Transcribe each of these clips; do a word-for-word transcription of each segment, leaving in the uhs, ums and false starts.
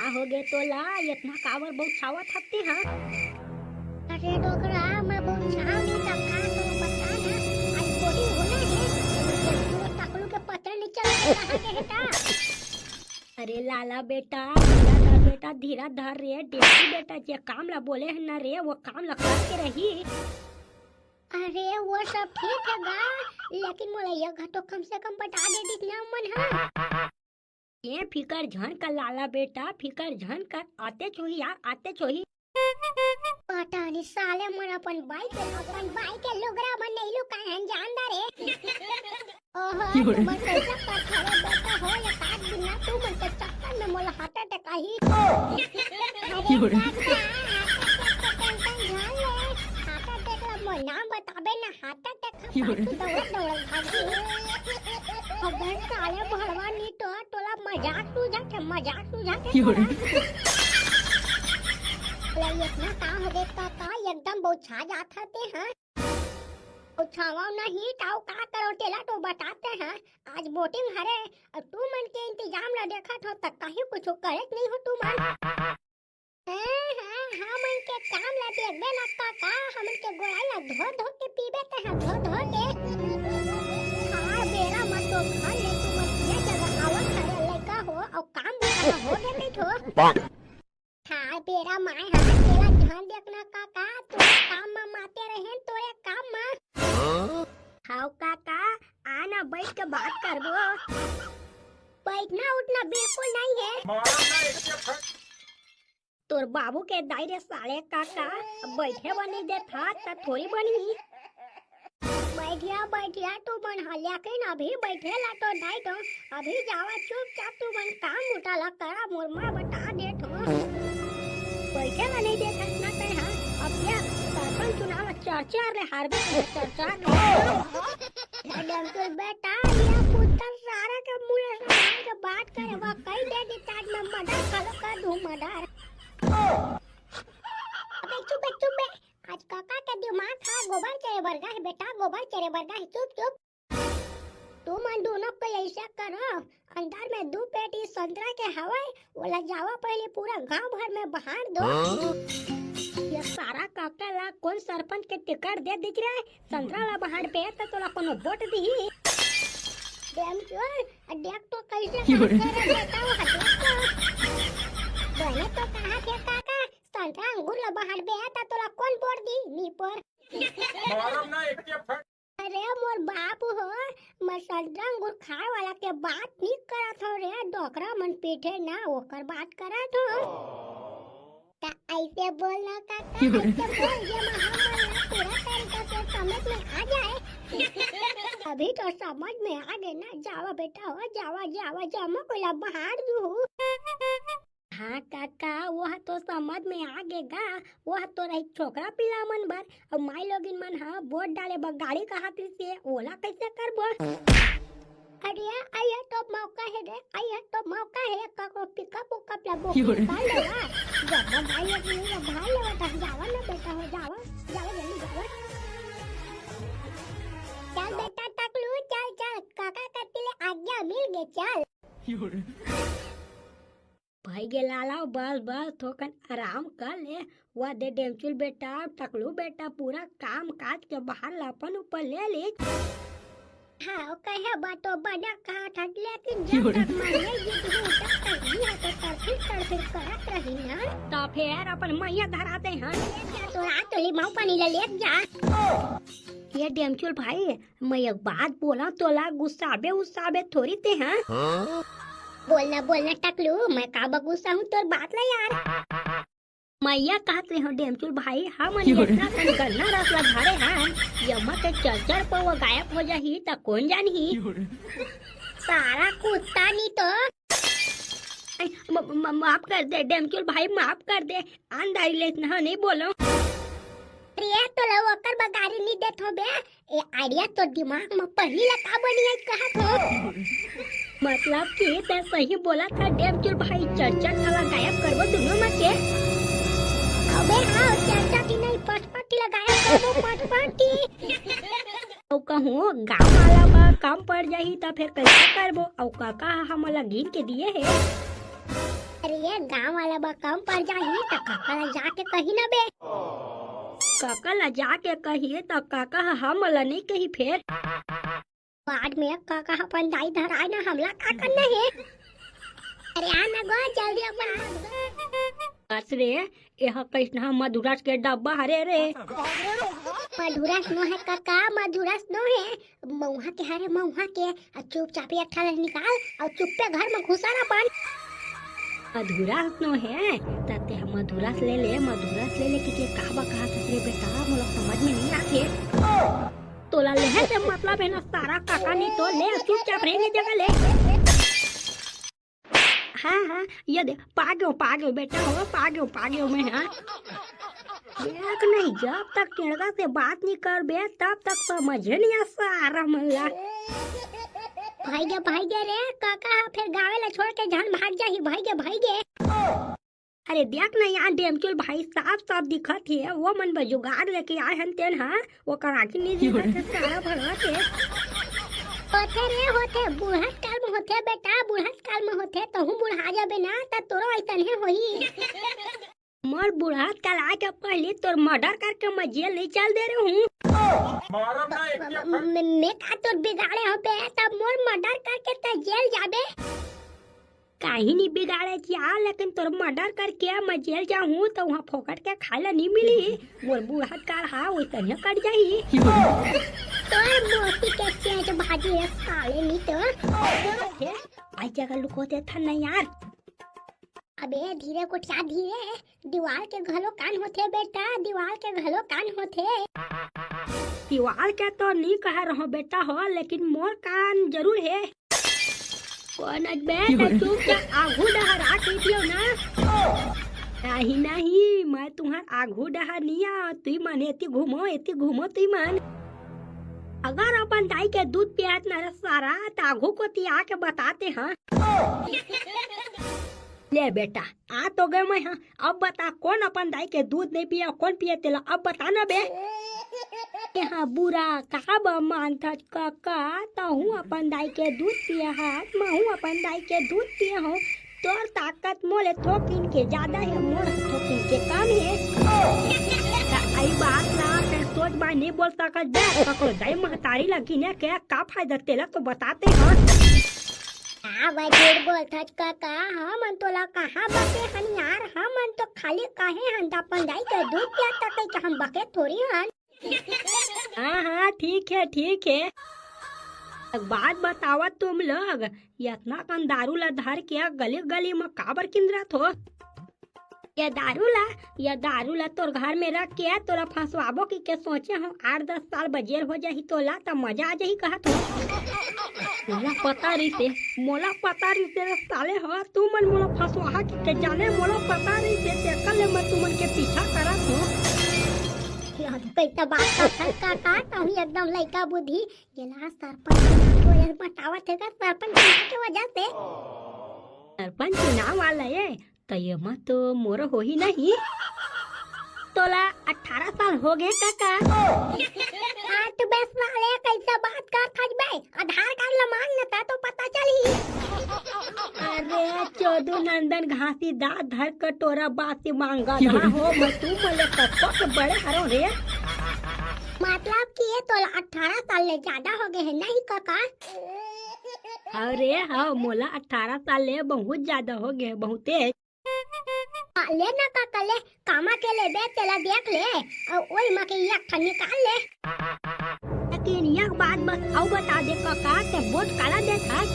का होगे तोला? एतना काबर बउछावत हस तें, हाँ? अरे डोकरा, मैं बउछाव नहीं, तब का तो बता ना, आज बोरिंग होना है। ये टकलू के पता नहीं चला कहाँ गए ता। अरे लाला बेटा, धीरा धर बेटा, धीरा धर रे, डेंकी बेटा, जे काम ला बोले हन ना रे, वो काम ला करके रही। अरे वो सब ठीक है गा, लेकिन मोला ये घर तो कम से कम बता दे दिस ना मन हा। ये फिकर झन कर लाला बेटा, फिकर झन कर, आतेच होही यार, आतेच होही। पता नहीं साले मन अपन बाई के, अपन बाई के लुगरा मन नहीं लुकाए हन, जान दा रे। ओहो, क्यों रे? तुमन कैसे पत्थर बेटा हो, ये काट दिन ना, तुमन के चक्कर में मोला हार्ट अटैक आही। अरे क्यों रे? काका, हार्ट अटैक के टेंशन झन ले, हार्ट अटैक ला मोर नाम बताबे ना, हार्ट अटैक का क्यों रे? पाछू दौड़त दौड़त भागी। अबे साले भड़वा नी तो तोला मजाक सूझत हे, मजाक सूझत हे क्यों रे? तोला। तोला इतना का हो गे काका, एकदम बउछा जात हस तें, हाँ? बउछावव नहीं, त अउ का करव, तेला तो बता तें, हाँ? आज बोटिंग हरे, अउ तुमन के इंतजाम ला देखत हो, त कहीं कुछ करेच नहीं हो तुमन। हाँ, हाँ, हमन के काम ला देखबे ना काका, हमन के गोड़ाई ला धो धो के पीबे तें, हाँ, धो धो के। हर बेरा म तो घर ले तुमन ये जगह आवत हरे लइका हो, अउ काम बुता हो गे कहिथो। हर बेरा माय हा तेला ध्यान देखना काका, तोरे काम म माते रहेन, तोरे काम म। हाँ? हाव काका, आ ना बइठ के बात करबो। बइठना उठना बिल्कुल नहीं है। मारना एक के फट। तोर बाबू के दाई रे साले काका, बइठे बर नहीं देत हा, त थोड़ी बनी। बइठिया, बइठिया, तुमन हा, लेकिन अभी बइठे ला तो नहीं दो, अभी जावा चुपचाप, तुमन काम बुता ला करा, मोर माँ बता देत हो। बइठे ला नहीं देत हस ना तें हा, अब ये सरपंच चुनाव ला चरचर ले हारबे, चरचर ले। ए डमचुल बेटा, ये पुत्तर सारा के मुँह से बात करे, वो कही दे कि आज मैं मर्डर खा लो, कर दूँ मर्डर। अबे चुप बे, चुप बे। आज काका के दिमाग हा गोबर चरे बरगा हे बेटा, गोबर चरे बरगा हे। चुप, चुप। तुमन दूनों कोई ऐसा करो, अंदर में दू पेटी संतरा के हवय, ओला जावा पहली पूरा गांव भर में बहार दो। हाँ? ये सारा काका ला कोन सरपंच के टिकट दे दिस रे? संतरा ला बहारबे त तोला कोनो वोट दिही? डमचुल, देख तो कैसे बात करे बेटा, वो देख तो। बने तो कहा थे काका, संतरा अंगूर ला बहारबे त तोला कोन वोट दी? नी पर। मारब ना एक के फट। अरे मोर बाप हो, मैं संतरा अंगूर खाए वाला के बात नी करत हव रे, डोकरा मन पीटे ना, ओकर बात करत हव। त ऐसे बोल ना काका, ऐसे बोल, ये हमन ला पूरा तरीका से समझ में आ जाए। अभी तो समझ में आ गे ना, जावा बेटा हो, जावा, जावा, जावा, कोई ला बहार दू। हाँ काका, वो तो समझ में आ गे गा, वो तो रही छोकरा पिला मन बर, अउ माई लोगिन मन हा वोट डाले बर गाड़ी कहत रिहिसे, ओला कैसे करबो? अरे, अइया तो मौका हे रे, अइया तो मौका हे, ककरो पिकअप उकअप ला बुकिंग कर लेवा। जब भाई लोगिन ला भाई लेवा, तब जावा ना बेटा हो, जावा, जावा जल्दी जावा। चल बेटा टकलू, चल, चल, काका कति ले आज्ञा मिल गे, चल। भई गे लाला, बस, बस, थोकन आराम कर ले। वा दे डेमचुल बेटा, टकलू बेटा, पूरा काम काज के भार ला अपन ऊपर ले ले। हाँ, कहे बा तो बने कहा था, लेकिन जब तक मैं नहीं जीत हूँ, तब तक ये तो तड़फिर तड़फिर करत रही ना। तो फिर अपन मैया धराते हैं। ले जा तो रात ले माऊ पानी ले, ले जा। ये डेमचुल भाई, मैं एक बात बोला, तोला गुस्साबे उस्साबे थोड़ी ते, हाँ? हाँ? बोलना, बोलना टकलू, मैं काबर गुस्सा हूँ तोर बात ला यार। मैया कहत रहे हो डेमचुल भाई, हमन क्यों? इतना कन गन्ना रस ला धरे हन, यमा के चरचर पौवा गायब हो जाही त कौन जानही? क्यों? सारा कुत्ता नी तो। अई, म-, म-, माफ कर दे डेमचुल भाई, माफ कर दे। आन दारी ले इतना नहीं बोलो। अरे तोला ओकर बगारी नहीं देत हो बे। ए आइडिया तो दिमाग में पहली ला का बनी आई कहत हो? मतलब कि तै सही बोला था डेमचुल भाई, चरचर साला गायब करबो दुनों में के। अबे हाँ, चरचर की नहीं, पटपटी ला गायब करबो, पटपटी। अउ कहूँ गाँव वाला बा कम पड़ जाही त फेर कइसे करबो? अउ काका ह हमन ला गिन के दिए हे। अरे, ये गांव वाला बर कम पड़ जाही त काका ला जाके कही ना बे। काका ला जाके कही त काका ह हमन ला नइ कही फेर। बाद में काका ह अपन दाई धराय ना, हमला का करना हे? अरे आ ना गो, जल्दी अपन आ। बस रे, एह कइसना मधुरस के डब्बा हरे रे। मधुरस नो हे काका, मधुरस नो हे। मउहा के हरे, मउहा के। आ चुपचाप एक ठा ले निकाल अउ चुप्पे घर में घुसा रह अपन। मधुरस नो हे, त तेहा मधुरस ले ले, मधुरस ले ले कि के का बकात हस रे बेटा, मोला समझ में नइ आथे। तोला लेहे से मतलब हे ना सारा काका, नइ तो ले चुपचाप रहे जगह ले। हाँ, हाँ, ये दे, पा गेंव, पा गेंव बेटा हो, पा गेंव, पा गेंव मैं, हाँ। देख नहीं, जब तक टेंड़गा से बात नइ करबे, तब तक समझे नइ आ सारा मन ला। भइगे, भइगे रे, काका ह फेर गाँवे ला छोड़ के झन भाग जाही, भइगे, भइगे। अरे देख ना यार डेमचुल भाई, साफ साफ दिखत हे, वो मन बर जुगाड़ लेके आए हन तेन ह, ओकर आँखी नइ दिखत हे, सारा भड़कत हे। होथे रे, होथे, बुढ़त काल में होथे बेटा, बुढ़त काल में होथे, तहूँ बुढ़ा जाबे ना, त तोरो अइसने होही। मोर बुढ़त काल आए के पहिली तोर मर्डर करके मैं जेल नइ चल दे रहूँ। मारब ना एक एक म-, म-, मैं का तोर बिगाड़े हों बे, तब मोर मर्डर करके त जेल जाबे। काहीं नइ बिगाड़े जिया, लेकिन तोर मर्डर करके मैं जेल जाहूँ त उहाँ फोकट के खाए ला नइ मिलही। मोर बुढ़त काल हा ओइसने कट जाही। तोर मौसी के चेंच भाजी रे साले, नइ तो। हे, आई जगह लुको देथन ना यार। अबे धीरे गोठिया धीरे, दीवाल के घलो कान होथे बेटा, दीवाल के घलो कान होथे। दीवाल के तो नइ कहे रहूँ बेटा हो, लेकिन मोर कान जरूर हे। कोन अच बे, त चुपचाप आघू डहर आ कहितियो ना। नहीं, नहीं, मैं तुँहर आघू डहर नइ आँव, तुई मन एती घूमो, एती घूमो तुई मन। अगर अपन दाई के दूध पियात ना रे सारा, त आघू कोती आके बताते हँव। ले बेटा, आ तो गे मैं हा। अब बता, कोन अपन दाई के दूध नइ पिए, कोन पिए तेला अब बता ना बे। ए हा बुरा, का बर मानथस कका, तहूँ अपन दाई के दूध पिए हस, महूँ अपन दाई के दूध पिए हँव। तोर ताकत मोले थोकिन के जादा हे, मोर थोकिन के कम हे। त अई बात ला तैं सोच बाय नइ बोल सकस बे, ककरो दाई महतारी ला गिने के का फायदा, तेला तो बताते हँव। का बा झूठ बोलथस कका, हमन तोला कहाँ बके हन यार, हमन तो खाली कहे हन त अपन दाई के दूध पिया त कहि के हम बके थोड़ी हन। हाँ, हाँ, ठीक हे, ठीक हे। एक बात बतावा तुम लोग, अतना कन दारू ला धर के गली गली म काबर किंदरत हो? ये दारू ला, ये दारू ला तोर घर में रख के तोला फंसवाबो कहि के सोचे हँव। आठ दस साल बर जेल हो जाही तोला, त मजा आ जाही कहत हँव। मोला पता रहिसे, मोला पता रहिसे रे साले हो, तुमन मोला फंसवाहा कहि के जाने, मोला पता रहिसे, तेकर ले मैं तुमन के पीछा करत हँव। ये तो कइसे बात करथस कका, तहूँ एकदम लइका बुद्धि। गेला सरपंच चुनाव के वजह से बतावत हे का, सरपंच चुनाव के वजह से। सरपंच चुनाव वाला ये, त ये मा तो मोर होही नहीं। तोला अठारह साल हो गे कका। हाँ, त बे साले, कइसे बात करथस बे? आधार कार्ड ला मांग न, त तो पता चलही। अरे चोदू नंदन घासी दांत धर कटोरा बासी मांगत हा हो, मैं तुमन ले कतका के बड़े हरँव रे। मतलब कि ये तोला अठारह साल ले जादा हो गे हे नहीं कका? अरे हाँ, मोला अठारह साल ले बहुत जादा हो गे हे, बहुते। हाँ, ले ना कका, ले, कामा के लेबे, तेला देख ले, अउ ओई मा के एक ठन निकाल ले। लेकिन एक बात बस अउ बता दे कका, तैं वोट काला देथस?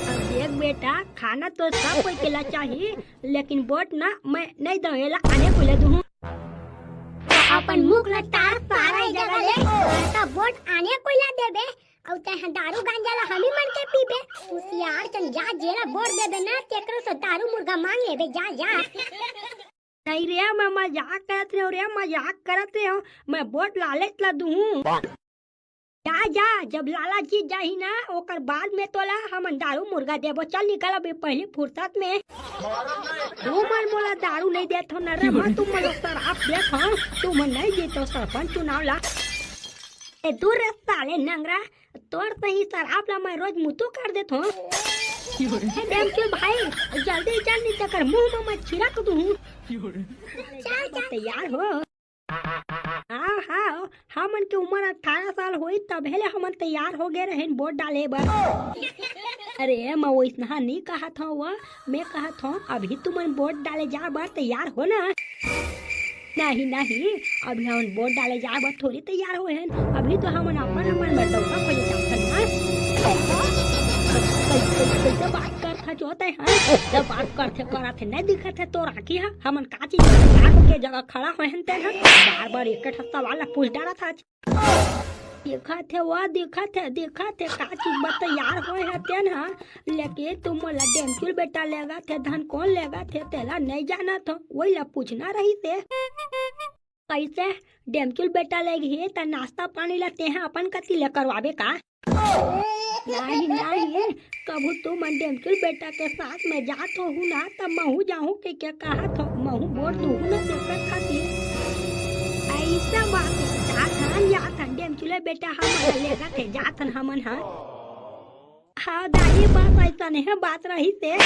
अब देख बेटा, खाना तो सब कोई के ला चाही, लेकिन वोट ना मैं नइ दँव, एला आने कोई ला दूहूँ। अपन मुख ला टार सारा ए जगह ले, त वोट आने कोई ला देबे, अउ तैं ह दारू गांजा ला हमी मन के पीबे। होशियार चन जा, जेला वोट देबे ना, तेकरो से दारू मुर्गा मांग लेबे, जा, जा। नहीं रे, मैं मजाक करत रहेंव रे, मजाक करत रहेंव, मैं वोट लालेच ला दूहूँ। जा, जा, जब लाला जीत जाही ना, ओकर बाद में तोला हमन दारू मुर्गा देबो। चल निकल अभी पहिली फुरसत में। तुमन मोला दारू नइ देथव न रे, मैं तुमन ला सराप देथव, तुमन नइ जीतव सरपंच चुनाव ला। ए दूर रे साले नंगरा, तोर सही सराप ला मैं रोज मुतू कर देथव। हे डेमचुल भाई, जल्दी चल, नहीं तेकर मुंह में मैं छिड़क दूं। चल, चल। तैयार हो। हाँ, हाँ, हमन के उम्र अठारह साल होई, तभे ले हमन तैयार हो गए रहेन वोट डाले बर। अरे, मैं वइसनहा नहीं कहत हूँ, वो मैं कहत हूँ, अभी तुमन वोट डाले जा बर तैयार हो ना? नहीं, नहीं, अभी हमन वोट डाले जा बर थोड़ी तैयार होए हन। अभी तो हमन अपन, अपन बर डौका खोजे जाथन ना। कैसे, कैसे, कैसे बात करत हस जोते हन? जब बात करथे, करत हे, नहीं दिखत हे तोर आँखी ह? हमन का चीज के तैयार होके जगह खड़ा होए हन तेन ह? बार-बार एक ठन सवाल ला पूछ डारत हस। देखत हे, वो देखत हे, देखत हे, का चीज बर तैयार होए हे तेन ह, लेकिन तुमन ला डेमचुल बेटा लेगथे, धन कोन लेगथे, तेला नहीं जानत हो, वही ला पूछना रहिस हे। कैसे? डेमचुल बेटा लेगही, त नाश्ता पानी ला तेहा अपन कति ले करवाबे का? नहीं, नहीं, कभू तुमन डेमचुल बेटा के साथ में जात होहू ना, त महू जाहूं के, के कहत हो, महू वोट दूहूं ना तेकर खातिर। ऐसा बात हे, जात हन, जात हन, डेमचुले बेटा हमन ला लेगथे, जात हन हमन ह। हाँ दाई, बात ऐसा नहीं हे, बात रहिस हे।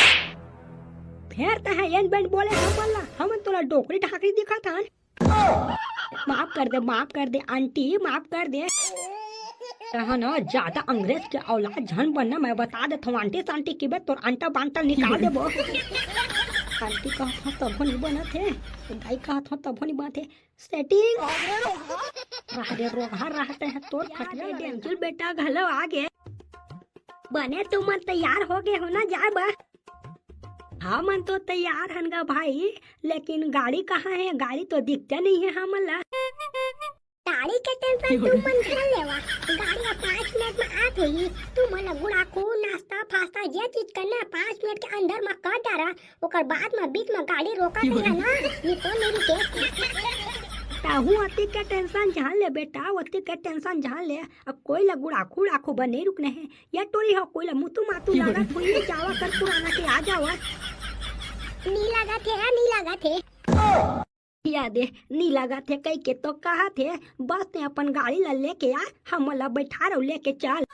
फेर तैं ह एन बेन बोले हमन ला, हमन तोला डोकरी ढाकरी दिखत हन। माफ कर दे, माफ कर दे आंटी, माफ कर दे। तैं ह ना ज्यादा अंग्रेज के औलाद झन बनना, मैं बता देत हूँ आंटी सांटी की बे तोर अंटा बांटा निकाल देबो। आंटी कहत हूँ तभो नहीं बनत हे, दाई कहत हूँ तभो नहीं बनत हे। सेटिंग। रह रे रोगहा, रहते हैं तोर खटिया रे। डेमचुल बेटा घलो आ गे। बने तुमन तैयार हो गए हो ना जाए बर? हमन तो तैयार हन गा भाई, लेकिन गाड़ी कहाँ हे? गाड़ी तो दिखते नहीं हे हमन ला। गाड़ी के टेंशन तुमन झन लेवा, गाड़ी ह पाँच मिनट में आत होही। तुमन ला गुड़ाखू, नाश्ता फास्ता जे चीज करना हे, पाँच मिनट के अंदर में कर डारा, ओकर बाद में बीच में गाड़ी रोका नहीं हे ना, नहीं तो नहीं रुके। तहूँ अति के टेंशन झन ले बेटा, अति के टेंशन झन ले। अब कोई ला गुड़ाखू उड़ाखू बर नहीं रुकना हे। या टोरी हो, कोई ला मुतू मातू लागत होही, जावा कर पुराना के आ जावा। नी लागत हे, नी लागत हे। या दे, नी लागत हे कहि के तो कहत हे, बस तैं अपन गाड़ी ला लेके आ, हमन ला बैठा रहो लेके चल।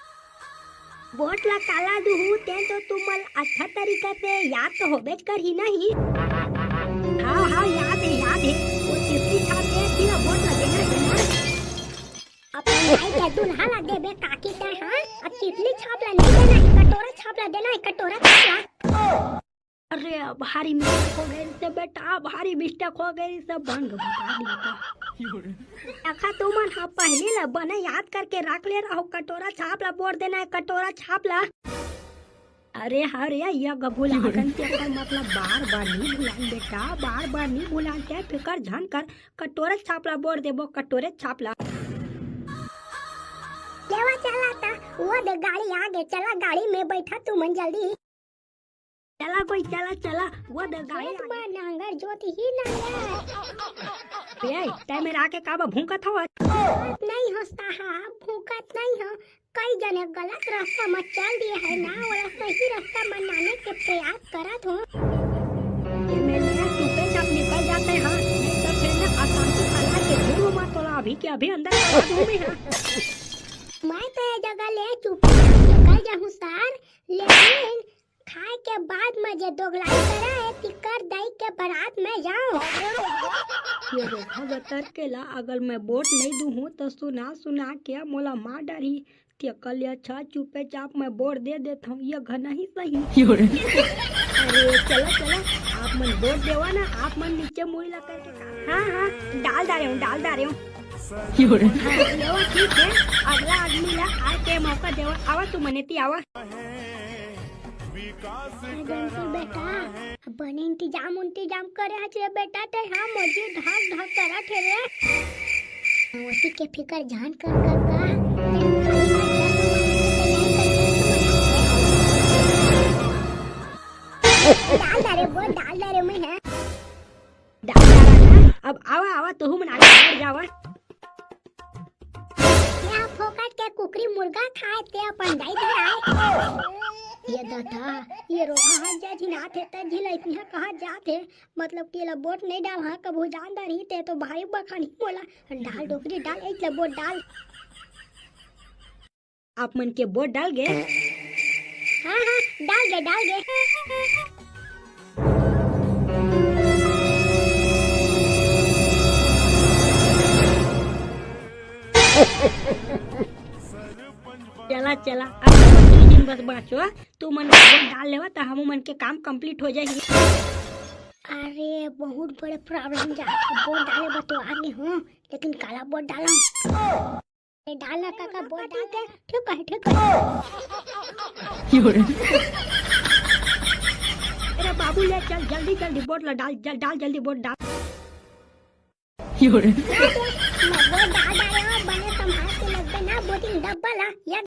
वोट ला काला दूहू, तें तो तुमन अच्छा तरीका से याद तो होबेच करही नहीं। हाँ, हाँ, याद हे, याद हे। वो तितली छाप के फिर वोट ला देना हे ना। अपन भाई के दुल्हा ला देबे काकी तैं, हाँ? अब तितली छाप ला नहीं देना हे, कटोरा छाप ला देना हे, कटोरा छाप ला। अरे, भारी मिस्टेक हो गए रे बेटा, भारी मिस्टेक हो गए रे, सब भंग बता दिया तो। देखा तुमन ह पहली ला बने याद करके रख ले रहो, कटोरा छाप ला बोल देना हे, कटोरा छाप ला। अरे हाँ रे, ये ग भुला गन के ओकर मतलब बार बार नहीं भुलान बेटा, बार बार नहीं भुलान, तैं फिकर झन कर, कटोरा छाप ला बोल देबो, कटोरा छाप ला। लेवा चला ता, वो दे गाड़ी आ गे, चला गाड़ी में बैठा तुमन जल्दी। चला कोई, चला, चला, वो दे गाड़ी आ गे। नांगर जोत ही नांगर। ए, तैं मेर आके का बा भूंकत हवस? भूंकत नहीं हो साहब, भूंकत नहीं हो। कई जने गलत रास्ता में चल दिए है ना, ओला सही रास्ता में लाने के प्रयास करत हो। एमएलए चुपे चाप निकल जाते हैं, नहीं तो फिर ना अशांति फैला के घूमू मत, तोला अभी के अभी अंदर करा दूं मैं, हाँ। मैं तो ये जगह ले चुपे चाप निकल जाहूँ सर, लेकिन खाए के बाद में जे दोगलाई करे हे, तिकर दाई के बारात में जाओ। ये रोगहा गतर के ला अगर मैं वोट नहीं दूहूँ, तो सुना सुना के मोला मार डारही। तेकर ले अच्छा चुपे चाप मैं वोट दे देत हूँ, ये घना ही सही। अरे चला चला, आप मन वोट देवा ना, आप मन नीचे मुड़ी ला करके खा। हाँ हाँ, डाल डारे हूँ, डाल डारे हूँ। हाँ, लेवा, ठीक है, अगला आदमी ला आके मौका देवा, आवा तू मने ती आवा। अरे बंसी बेटा, बने इंतजाम उंतजाम करे हस रे बेटा, तैं हा मोर जी ढक ढक करत हे रे। ओती के फिकर झन कर काका, तैं खाली हाथ जा तो मना के तैयारी कर दे, तो मना के। डाल डारे वो, डाल डारे मैं है। डाल डारा ना, अब आवा, आवा, तोहू मन आगे बढ़ जावा। या फोकट के कुकरी मुर्गा खाए ते अपन दाई धराए। ये दादा, ये रोगहा ह जे झिनाथे ते झिलैतिहा कहा जाथे, मतलब कि एला वोट नहीं डाल, हाँ, कभू जान डारही ते तो भारी बखानी मोला। डाल डोकरी डाल, एक ले वोट डाल। आप मन के वोट डाल गे? हाँ, हाँ, डाल गे। डाल दे। चला चला, अब दू दिन बस बाँचो, तुमन वोट डाल लेवा त हमू मन के काम complete हो जाही। अरे बहुत बड़े problem जात हे, वोट डाले बर तो आ गे हों, लेकिन काला वोट डालंव? ए, डाल ना काका, वोट डाल दे। ठीक हे, ठीक हे। अरे बाबू ले चल, जल्दी जल्दी वोट ला डाल, जल-, डाल जल्दी वोट डाल। डाल दे, मैं वोट डाल डाले हों, बने संभाल के लगबे ना voting डब्बा ला, या